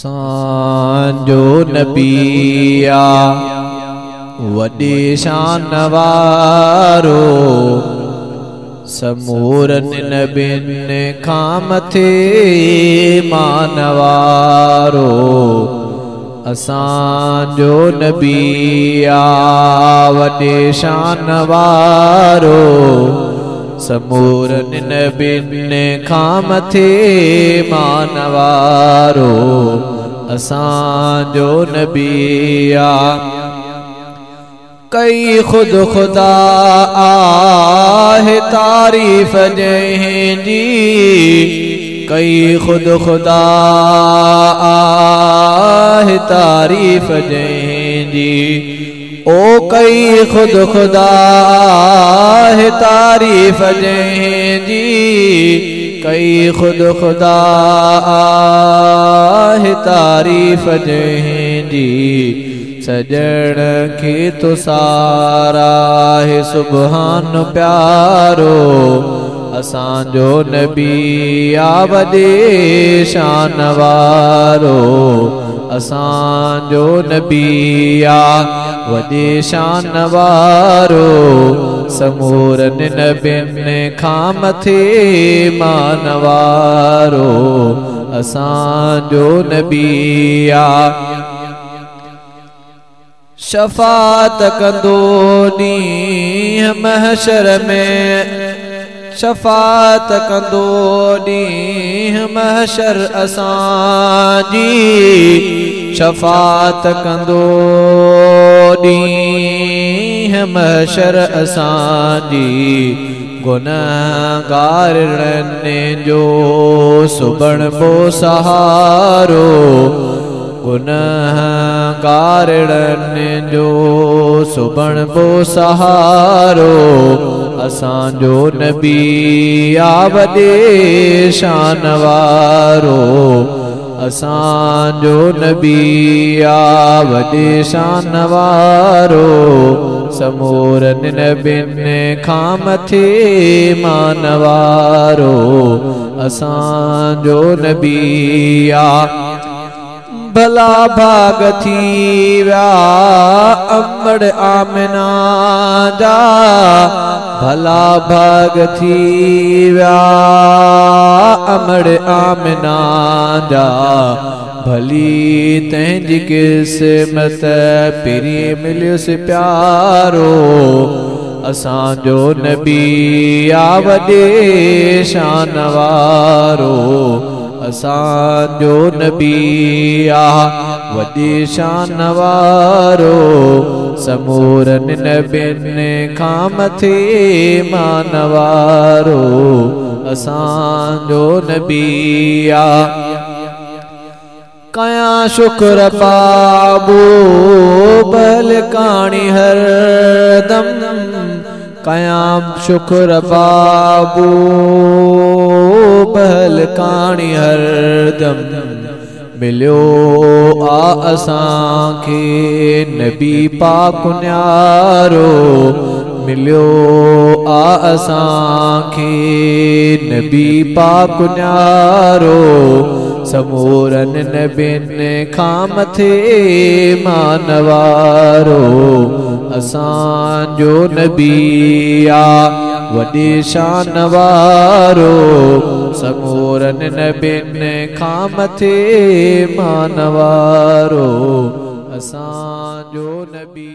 असांजो नबी आ वॾे शान वारो, समूरनि नबियुनि खां मथे मान वारो। असांजो नबी आ वॾे शान वारो, समूरनि नबियुनि खां मथे मान वारो। असांजो नबी आ कई ख़ुद ख़ुदा आहे तारीफ़ जंहिंजी, कई ख़ुद ख़ुदा आहे तारीफ़ जंहिंजी, ओ कई ख़ुद ख़ुदा आहे तारीफ़ जंहिंजी, कई ख़ुद ख़ुदा आहे तारीफ़ जंहिंजी। सजण खे तो सारा है सुभान प्यारो, असांजो नबी आ वॾे शान वारो। असांजो नबी आ वॾे शान वारो, समूरनि नबियुनि खां मथे मान वारो। असांजो नबी आ शफ़ात कंदो ॾींहुं महशर में, शफ़ात कंदो ॾींहुं महशर असांजी, शफ़ात कंदो ॾींहुं महशर असांजी। गुनहगारनि जो सुबणबो सहारो, गुनहगारनि जो सुबणबो सहारो। असांजो नबी आ वॾे शान वारो, असांजो नबी आ वॾे शान वारो, समूरनि नबियुनि खां मथे मान वारो। असांजो नबी आ भला भाग थी विया अमड़ आमिना जा, भला भाग थी विया अमड़ आमिना जा। भली तंहिंजी क़िस्मत पहिरीं मिलियुसि प्यारो, असांजो नबी आ वॾे शान वारो। असांजो नबी आ वॾे शान वारो, समूरनि नबियुनि खां मथे मान वारो। असांजो नबी आ कयां शुक्र बाबू बलकाणी हरदम, कयां शुक्र बाबू बलकाणी हरदम। मिलियो आ असांखे नबी पाक न्यारो, मिलियो आ असांखे नबी पाक न्यारो, समूरनि नबियुनि खां मथे मान वारो। असांजो नबी आ वॾे शान वारो, समूरनि नबियुनि खां मथे मान वारो। असांजो नबी।